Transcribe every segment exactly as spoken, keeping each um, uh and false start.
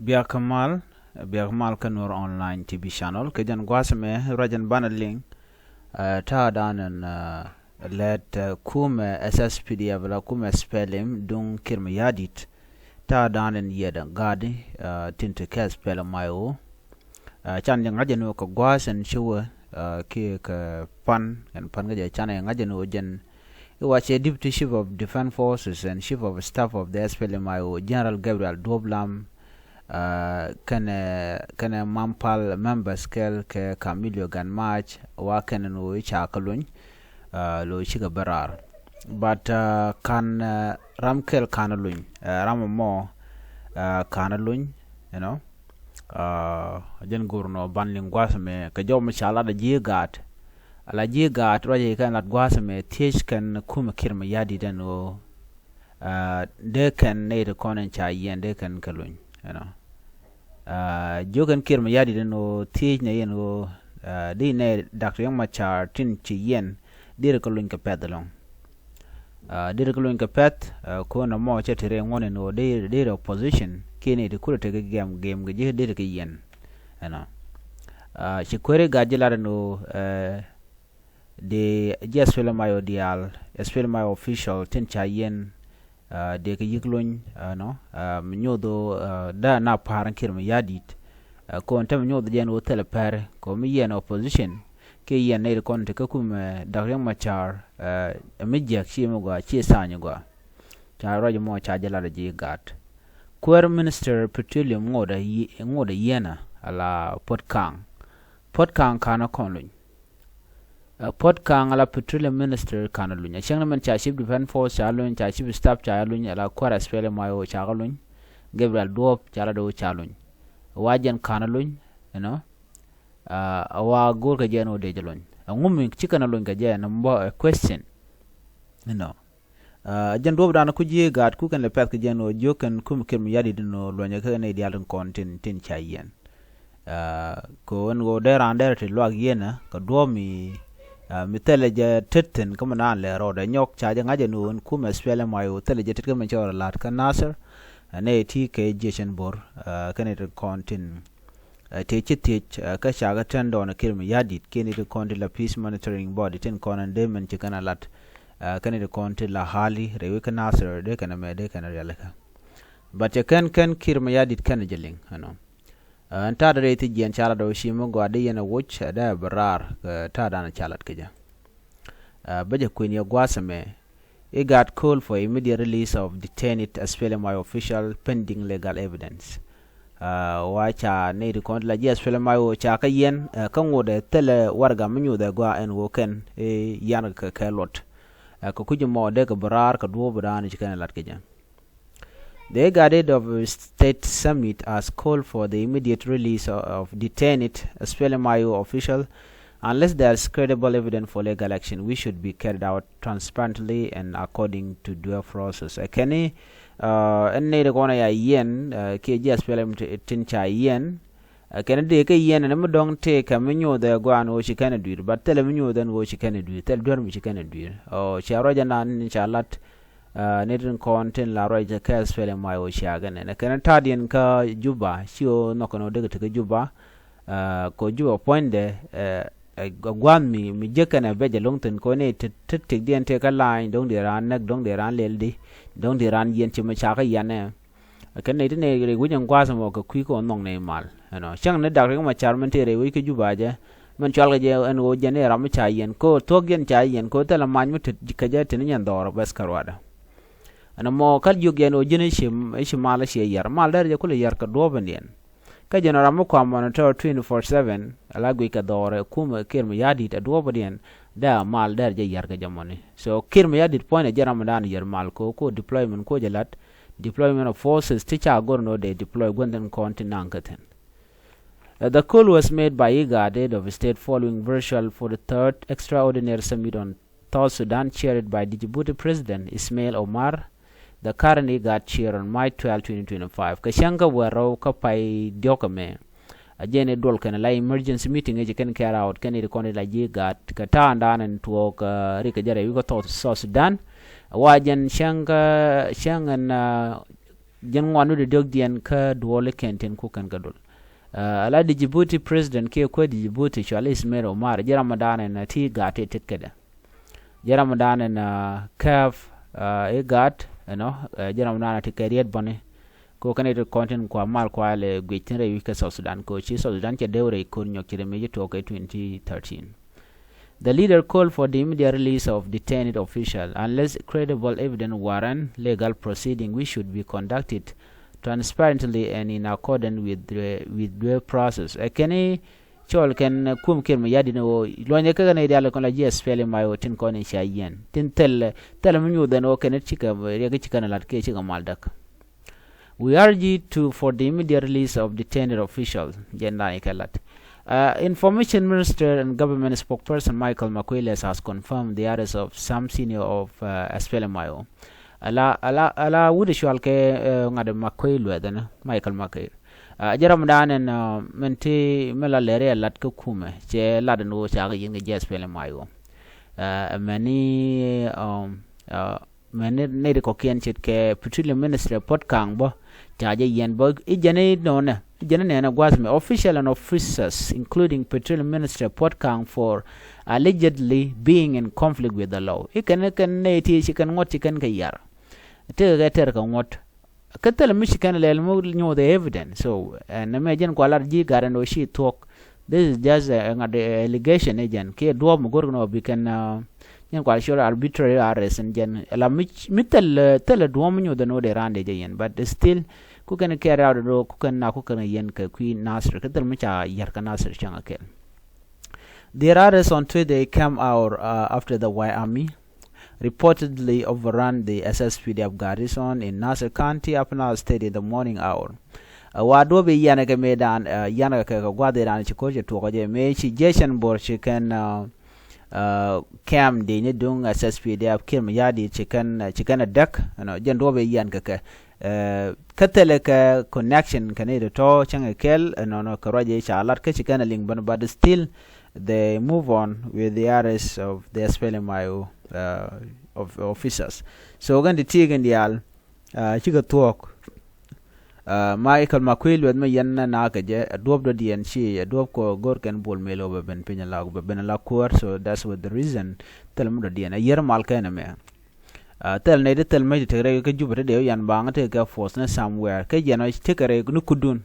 Biak mal, biak mal kä Nuer Online T V channel. Kɛ jɛn gua̱a̱th mɛ ruacɛn banɛ liŋ, eh, ta̱a̱ da̱a̱n ɛn, eh, lɛt, eh, kumɛ S S P D F la kumɛ S P L M duŋ Kiir Mayardit. Ta̱a̱ da̱a̱n ɛn yɛt ɛn ga̱a̱di, eh, tin te kɛ S P L M I O. Eh, can jɛ ŋa̱c ɛn ɣöö kɛ gua̱a̱th ɛn ci wä, eh, kiɛ kɛ pan, ɛn pan kä jɛ can jɛ ŋa̱c ɛn ɣöö jɛn i̱ wa cɛ Deputy Chief of Defense Forces and Chief of Staff of the S P L M I O, General Gabriel Duop Lam, uh, kɛnɛ, kɛnɛ Mampal members kɛl kɛ Camilio Gan March, wa kɛnɛ ni wä i̱ ca kä luny, uh, lo cikɛ bä raar. But, uh, kan, uh, ram kɛl kan luny, uh, ram mɔ, uh, kan luny, you know, uh, jɛn go̱r nɔ ban liŋ gua̱th mɛ kɛ jɔw mi ca lat a ji̱ gaat. Ala ji̱ gaat ruac i̱ kɛn lat gua̱a̱th mɛ thiec kɛn kumɛ Kiir Mayardit ɛn ɣöö, ah, dee kɛn nɛy ti kɔn in ca yiɛn dee kɛn kɛ luny, you know. Ah, jiök kɛn Kiir Mayardit ɛn ɣöö thiec nɛ yɛn ɣöö, ah, di nɛ Dak Riek Machar tin ci yiɛn dee ri kɛ luny kɛ pɛth ɛlɔ̱ŋ. Ah, deri kä luny kɛ pɛth, ah, ko̱n ɛmɔ cɛ te rɛy ŋuɔ̱n ɛn ɣöö deri, deri opposition kiɛ nɛy ti kulɛ tekɛ gɛm, gɛm kɛ ji̱ deri kɛ yiɛn. Ɛnɔ. Ah, ci kueri gat ji̱ lat ɛn ɣöö, eh, dee ji̱ S P L M I O diaal, S P L M I O official tin ca yiɛn, ah, dee kɛ yi̱k luny, ah, nɔ, ah, mi nyoth ɣöö, ah, da na pa̱a̱r in Kiir Mayardit. Ah, ko̱n te mi nyoth jɛ ɛn ɣöö thilɛ pɛr, ko̱n mi yiɛn opposition, kiɛ yiɛn nɛy ti kɔn ti kä kumɛ, eh, Dak Riek Machar, eh, mi jiäk ci mi gɔaa, ci sa̱a̱ny gɔaa. Ca ruac mɔ ca jɛ lat ji̱ gaat. Kuäär Minister Petroleum ŋot a yi-, ŋot a yiɛn a ala Puɔt Kaŋ. Puɔt Kaŋ ka̱n a kɔn luny. Eh, Puɔt Kaŋ ala Petroleum Minister ka̱n a luny. A cäŋ ni mɛn ca Chief Defense Force ca luny, ca Chief Staff ca luny, ala kuäär S P L M I O ca kä luny. Gabriel Duop ca la do̱ ca luny. Wa jɛn ka̱n a luny, you know. Ah, a wa go̱o̱r kɛ jɛ ɛn ɣöö dee jɛ luny. Ɛŋu mi ci kɛn a luny kɛ jɛ ɛn bä ɛ question. You know. Ah, jɛn duɔ̱ɔ̱p dan ku ji̱ gaat ku kɛn lɛ pɛth kɛ jɛ ɛn ɣöö jiök kɛn kum Kiir Mayardit ɛn ɣöö luɔ̱nyɛ kä nɛy diaal tin kɔn tin, tin ca yiɛn. Ah, kɛ ɣöö ɛn ɣöö dee raan dee rɛ ti luak yiɛn ɛ kɛ duɔ̱ɔ̱p mi, ah, mi thilɛ jɛ tet thi̱n kä mi naan lɛ rɔɔdɛ nyɔk ca jɛ ŋa̱c ɛn ɣöö ɛn kum S P L M I O thilɛ jɛ tet kä mi cɔɔr ɛ la̱t kä Nasir. Ɛ nɛy ti kɛ jiɛc ɛn bo̱r, ah, kä nɛy tin kɔn tin. Eh, tëë ci thiec, eh, kä ca kä tɛn dɔɔn Kiir Mayardit kiɛ nɛy ti kɔn ti la peace monitoring body tin kɔn ɛn dee mɛn ci kɛn a lat, eh, kä nɛy ti kɔn ti la hali rɛy wec kä Nasir dee kɛn ɛmɛ dee kɛn rialikä. But cɛ kɛn kɛn Kiir Mayardit kɛn jɛ liŋ, you know. Eh, ɛn ta̱a̱ dee rɛy thi jiɛn ca lat dɔw ci mi gɔaa dee yɛn a woc, eh, dee a bi raar, eh, ta̱a̱ dan ca lat kɛ jɛ. Uh, bä jɛ kui̱n yɛ gua̱a̱th ɛmɛ. IGAD call for immediate release of detained S P L M I O official pending legal evidence. Uh, wa ca nɛy ti kɔn ti la ji̱ S P L M I O ca kä yiɛn, uh, kä ŋot ɛ thilɛ warɛga mi nyoth ɛ gɔaa ɛn ɣöö kɛn i̱ yian kɛ kɛ luɔt. Uh, kɛ kui̱c mɔ dee kɛ bi raar kɛ duɔ̱ɔ̱p bi raan ci kɛn ɛ lat kɛ jɛ. The IGAD head of state summit has called for the immediate release of detained S P L M I O official unless there is credible evidence for legal action, which should be carried out transparently and according to due process. Ɛ kɛn i̱, uh, ɛn nɛy ti kɔn ɛ ya yiɛn, uh, kiɛ ji̱ S P L M ti-, tin ca yiɛn. Ɛ kɛn i̱ dee kɛ yiɛn ɛn mi dɔ̱ŋ tëëkɛ mi nyoth ɛ gɔaa ɛn ɣöö ci kɛn ɛ dui̱r, but thilɛ mi nyoth ɛn ɣöö ci kɛn ɛ dui̱r, thilɛ duer mi ci kɛn ɛ dui̱r. Ɔ, cia ruac ɛnan ca lat, Ah, ni tin kɔn tin la ruac kɛ S P L M I O ciakɛ nɛn. Kɛn ta̱a̱diɛn kä Juba, ci ɣöö nhɔk kɛn ɣöö dee kɛ te kä Juba. Ah, kɛ Juba puɔ̱nydɛ, eh, eh, gua̱a̱th mi, mi jek kɛn ɛ bɛc ɛlɔ̱ŋ thi̱n kɔn ni ti, ti, ti, ti̱kdiɛn tëë kä la̱a̱ny, do̱ŋ dee raan näk, do̱ŋ dee raan lɛl di, do̱ŋ dee raan yiɛn ci mi cakɛ yiɛn ɛ. Kɛn nɛy ti nɛy rɛy wi̱c ɛn gua̱a̱th ɛmɔ kɛ kui̱ kɛ ɣöö nhɔk nɛy mal. Ɛnɔ, cäŋ ni Dak Riek Machar min tëë rɛy wi̱c kä Juba jɛ, min cual kɛ jɛ ɛn ɣöö jɛn i̱ ram mi ca yiɛn, kɛ ɣöö thuɔ̱k yɛn ca yiɛn, kɛ ɣöö thilɛ mac mi tet kɛ jɛ tini nyɛn dhɔr bäth kä ruaadä. Ɛn ɛmɔ kä jiök yɛn ɣöö ji̱n i̱ ci, i̱ ci mal i̱ ci yɛr, mal derɛ jɛ kulɛ yɛr kɛ duɔ̱ɔ̱p ɛn yɛn. Kä jɛn ram mi kua monitor twenty four seven, ala guic kɛ dhɔrɛ kumɛ Kiir Mayardit ɛ duɔ̱ɔ̱pdiɛn, dee a mal derɛ jɛ yar kɛ jɛ mɔni. So Kiir Mayardit puɔ̱nydɛ jɛ ram mi daan yar mal ko, ko deployment ko jɛ lat, deployment of forces ti ca gor ni wä dee deploy gua̱n thi̱n kɔn ti naŋ kä thi̱n. Uh, the call was made by IGAD head of state following virtual forty-third extraordinary summit on South Sudan, chaired by Djibouti President Ismail Omar, the current IGAD chair, on March twelve, twenty twenty-five. Kɛ cäŋ kä wäl rɛw kä pay diɔ̱k ɛmɛ. A jɛn i̱ duɔl kɛn la emergency meeting i̱ ci kɛn carry out kɛn i̱ ti kɔn i̱ la ji̱ IGAD kɛ ta̱a̱ ɛn da̱a̱n ɛn tuɔɔk, uh, rik kɛ jɛ rɛy wi̱i̱ kä South, South Sudan. Wa jɛn cäŋ kä, cäŋ ɛn, uh, Jɛn ŋuan wi̱cdɛ diɔ̱k diɛn kä duɔli kɛn tin ku kɛn kɛ dol. Ala Djibouti president kiɛ kuɛ Djibouti cuali Ismail Omar, jɛ ram mi daanɛ na ti gaat ti tet kädɛ. Jɛ ram mi daanɛ na kɛɛp igat ɛnɔ. Jɛ ram mi daanɛ ti kɛ riɛt bɔni. Ko kɛn it kɔn tin kua mal kua lɛ guic tin rɛy wi̱c kä South Sudan ko ci South Sudan cɛ dee rɛy kon nyɔk ci rɛ mi ci tuɔk kɛ twenty thirteen. The leader called for the immediate release of detained official unless credible evidence warrant legal proceeding which should be conducted transparently and in accordance with the, with due process. Ɛ kɛn cɔl kɛn kum Kiir Mayardit ni ɣöö luɔnyɛ kä kɛn idial kɔn la jiɛ SPLM-IO tin kɔn in cia yiɛn tin thil thil mi nyuuth ɛn ɣöö kɛn cikɛ riɛk cikɛ ni lat kiɛ cikɛ mal däk. We urge to for the immediate release of detained officials. Jɛn dan ikɛ lat. Uh, Information Minister and Government Spokesperson Michael Makuei Lueth has confirmed the arrest of some senior of uh, SPLM-IO. Ala ala ala wut cual kɛ uh, ŋa̱t Makuei Lueth ɛn Michael Makuei. Uh, jɛ ram dan ɛn uh, mɛn ti mɛ la lɛri a lat kä kumɛ cɛ lat ɛn ɣöö cakɛ yin kɛ jɛ SPLM-IO. Uh, mɛni um, uh, mɛn ni nɛy ti kɔkiɛn ce̱tkɛ Petroleum Ministry Puot Kang bä ca jɛ yɛn bä i̱ jɛn i̱ nɔnɛ i̱ jɛn i̱ nɛnɛ gua̱th mɛ official and officers including Petroleum Ministry Puot Kang for allegedly being in conflict with the law. I̱ kɛn kɛn nɛy ti ci kɛn ŋuɔ̱t ci kɛn kɛ yar. Tekɛ kɛ tɛr kɛ ŋuɔ̱t kä thilɛ mi ci kɛn lɛl mi nyuuth ɛ evidence. So ɛn mɛ jɛn kua lat ji̱ gat ɛn ɣöö ci thuɔ̱k. This is just a ŋa̱t allegation ɛ jɛn kiɛ duɔ̱ɔ̱p mi go̱r kɛn ɣöö bi kɛn jɛn kua cɔl arbitrary arrest ɛn jɛn la mi thilɛ thilɛ duɔ̱ɔ̱p mi nyuuth ɛn ɣöö dee raan dee jɛ yɛn but still ku kɛn carry out ɛn ɣöö ku kɛn na ku kɛn yɛn kɛ kui̱ Nasir kä thilɛ mi ca yär kɛ Nasir cäŋ a kɛl. Their arrest on Tuesday came hour uh, after the White Army reportedly overrun the SSPDF garrison in Nasir County, Upper Nile State, in the morning hour. Uh, wa duɔ̱p i̱ yɛn kɛ mëë dan uh, yɛn kɛ kɛ gua̱th i̱ dan ci ko̱r cɛ tuɔk jɛ mëë ci jiɛcɛn bor ci kɛn uh, uh, kɛm di ni duŋ SSPDF Kiir Mayardit ci kɛn uh, ci kɛn a däk ɛnɔ jɛn duɔ̱p i̱ yɛn kɛ kɛ. Uh, kä thilɛ kɛ connection kɛ ni di tɔ̱ cäŋ kɛ kɛl ɛnɔnɔ kɛ ruac i̱ ca lat kä ci kɛn a liŋ bän but still they move on with the arrest of the SPLM-IO uh, of officers. So gɛn ti ti gɛn dial uh, cikɛ thuɔk. Uh, Michael Makuei Lueth mɛ yɛn na na kɛ jɛ a duɔp dɔ diɛn ci a duɔp kɔ gor kɛn bol mel ɔ bɛ ben piny la bɛ ben la kuɔr. So that's what the reason thil mɛ dɔ diɛn a yɛr mal kɛn mɛ. Uh, thil nɛ di thil mɛ ti tek rɛ kɛ Juba ti dee yan baŋ ti kɛ force ni somewhere kɛ jɛn ɔ ti kɛ rɛ ni kudun.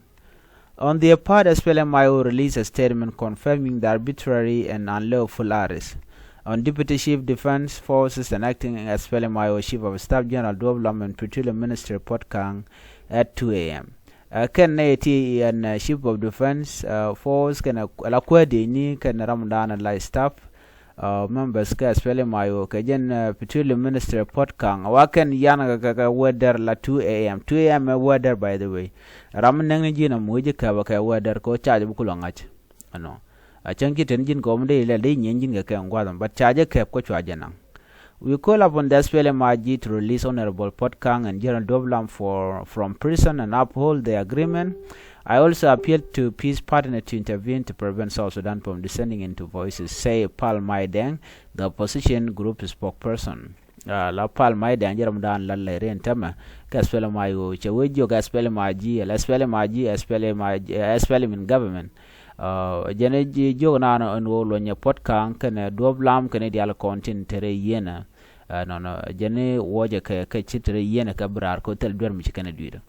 On their part, SPLM-IO released a statement confirming the arbitrary and unlawful arrest on Deputy Chief Defense Forces and Acting SPLM-IO Chief of Staff General Duop Lam and Petroleum Minister Puot Kang at two a.m. Uh, kɛn nɛ ti ɛn uh, Chief of Defense uh, Force kɛn uh, la kuɛ di ni kɛn Ramadan la staff uh, members kɛ SPLM-IO kɛ jɛn uh, Petroleum Minister Puot Kang wa kɛn yan kɛ kɛ wɛ dɛr la two a.m. two a.m. ɛ wɛ dɛr, by the way. Ram mi näk ni ji̱n ɛ muc ji̱ kɛpɛ kɛ wä dɛr kɛ ɣöö ca jɛ bi kulɛ ŋa̱c. Ɛnɔ a cäŋ ci ten ji̱n kɛ ɣöö mi dee ilɛl dee nyieny ji̱n kɛ kɛ ŋua̱th ɛmɛ, but ca jɛ kɛp kä cua jɛ naŋ. We call upon the SPLM-IG to release Honorable Puot Kang and General Duop Lam for, from prison and uphold the agreement. I also appeal to peace partner to intervene to prevent South Sudan from descending into voices, say Pal Mai Deng, the opposition group spokesperson. Uh, la Pal Mai Deng jɛ ram dan la lɛ rin tɛmɛ kɛ SPLM-IO cɛ wee jiök SPLM-IG la SPLM-IG SPLM-IG SPLM in government. Uh, jɛn jiök nan ɛn woo luɔnyɛ Puot Kang kɛnɛ Duop Lam kɛnɛ dial kɔn tin te rɛy yienɛ. Uh, nɔnɔ jɛn woo jɛ kɛ kɛ ci te rɛy yienɛ kɛ bi raar kɛ thil duer mi ci kɛnɛ dui̱rä.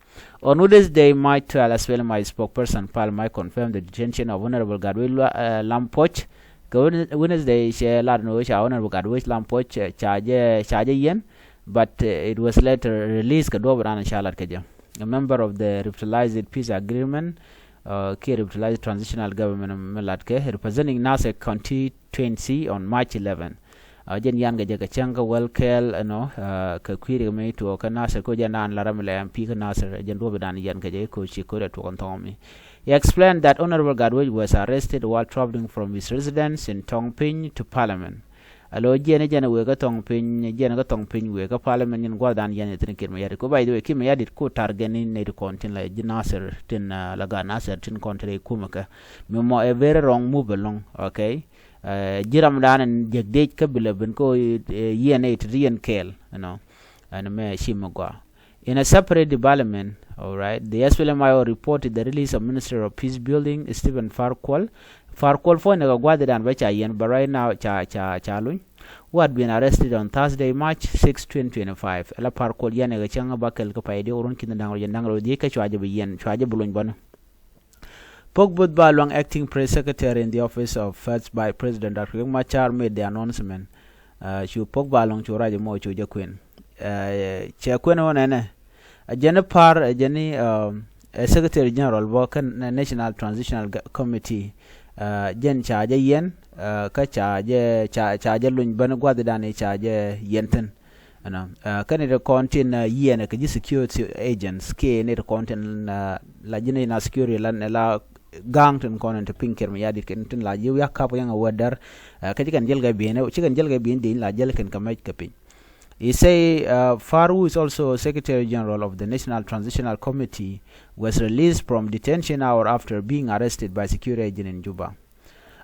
On Wednesday, March twelve, SPLM-IG spokesperson Pal Mai confirmed the detention of Honorable Gatwec Lua- uh, Lam Puɔc. Kɛ Wed- Wednesday cɛ lat ni wee ca Honorable Gatwec Lam Puɔc ca jɛ ca jɛ yɛn, but uh, it was later released kɛ duɔp ran ca lat kɛ jɛ. A member of the revitalized peace agreement uh, kiɛ revitalized transitional government mi lat kɛ representing Nasir constituency on March eleven. Uh, jɛn yan kɛ jɛ kɛ cäŋ kä wäl kɛɛl ɛnɔ uh, kɛ kui̱ rik mi tuɔɔk kä Nasir ko jɛn naan la ram lɛ MP kä Nasir jɛn duɔp dan yan kɛ jɛ ko ci ko dɛ tuɔɔk ɛn thɔŋ mi. He explained that Honorable Gatwec was arrested while traveling from his residence in Tongpiny to Parliament. Alo jiɛn jɛn wek kä Tongpiny jiɛn kä Tongpiny wek kä Parliament nyin guath dan yan thin Kiir Mayardit ko, by the way, Kiir Mayardit ko target ni ne ti kɔn tin la ji Nasir tin uh, la ga Nasir tin kɔn tin kumɛ kɛ mi mɔ a very wrong move along, okay. Uh, jiram dan jek dec kä bilɛ bin ko uh, yiɛn ɛ ti yiɛn kɛɛl, you know. Ɛn mɛ ci mi gɔaa. In a separate development, all right, the S P L M I O reported the release of Minister of Peace Building, Stephen Farquhar. Farquhar puɔ̱ny ni kɛ gua̱thidan bä ca yiɛn, but right now ca, ca, ca luny. Who had been arrested on Thursday, March sixth, twenty twenty-five. Ɛla Farquhar yiɛn kɛ cäŋ bä kɛl kä pay di wä run ki̱n da̱ŋ rɔ jɛn da̱ŋ rɔ dhiec kä cua jɛ bi yiɛn, cua jɛ bi luny bä ni. Pok Both Ba Luang, acting press secretary in the office of First Vice President Doctor Riek Machar, made the announcement. Uh, cu Pok Ba Luang cu rac mɔ cu jɛ kuɛn. Uh, cɛ kuɛn wä nɛnɛ. A jɛn Par, a jɛn, um, a Secretary General bä kä National Transitional Committee. Uh, jɛn ca jɛ yiɛn, uh, kä ca jɛ, ca, ca jɛ luny bä ni gua̱thidan i̱ ca jɛ yiɛn thi̱n. Ɛnɔ, uh, kä ni ti kɔn tin, uh, yiɛn kɛ ji̱ security agents kiɛ ni ti kɔn tin, uh, la ji̱ ni na security la, la ga̱a̱ŋ tin kɔn in ti piny Kiir Mayardit kɛn tin la ji̱ wiak kap yɛn a wädär, uh, kä ci kɛn jɛl kɛ bi̱i̱n, ci kɛn jɛl kɛ bi̱i̱n di̱i̱n la jɛl kɛn kɛ mɛc kɛ piny. He say, uh, Far, who is also Secretary General of the National Transitional Committee, was released from detention hour after being arrested by security agent in Juba.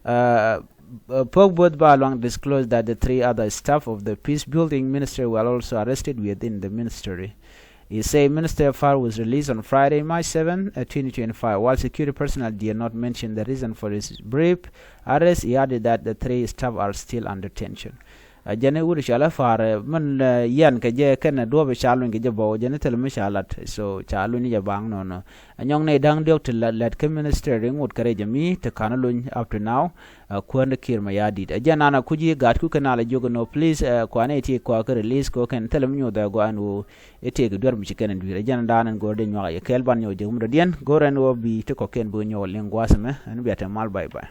Uh, uh, Pok Both Ba Luang disclosed that the three other staff of the Peace Building Ministry were also arrested within the ministry. He said Minister Far was released on Friday, March seventh, uh, twenty twenty-five. While security personnel did not mention the reason for his brief arrest, he added that the three staff are still under detention. Uh, jɛn i̱ wut cɔalɛ Far, uh, min, uh, yiɛn kɛ jɛ kɛn duɔ̱ɔ̱p ca luny kɛ jɛ bä, jɛn i̱ thil mi ca lat, so ca luny jɛ baŋ nɔnɔ. Ɛ nyɔŋ nɛy da̱ŋ diɔ̱k ti lät, lät kä ministry ri ŋot kɛ rɛy jɛ mi ti ka̱n luny up to now. Ɛ kuäär ni Kiir Mayardit. Ɛ jɛn an a kuc i̱ gaatku kɛn a la jiök ɛn ɣöö please, ɛ kuanɛ i̱ ti kɔakä release kɛ ɣöö kɛn thilɛ mi nyoth ɛ gɔaa ɛn ɣöö i̱ tëëk duer mi ci kɛn in dui̱r. Ɛ jɛn an da̱a̱n ɛn go̱o̱r dee nyuak ɛ yɛ kɛɛl ban nyɔk jek mi dɔ̱diɛn go̱o̱r ɛn ɣöö bi ti kɔ̱kiɛn bi nyɔk liŋ gua̱a̱th ɛmɛ ɛn bia te mal, bye bye.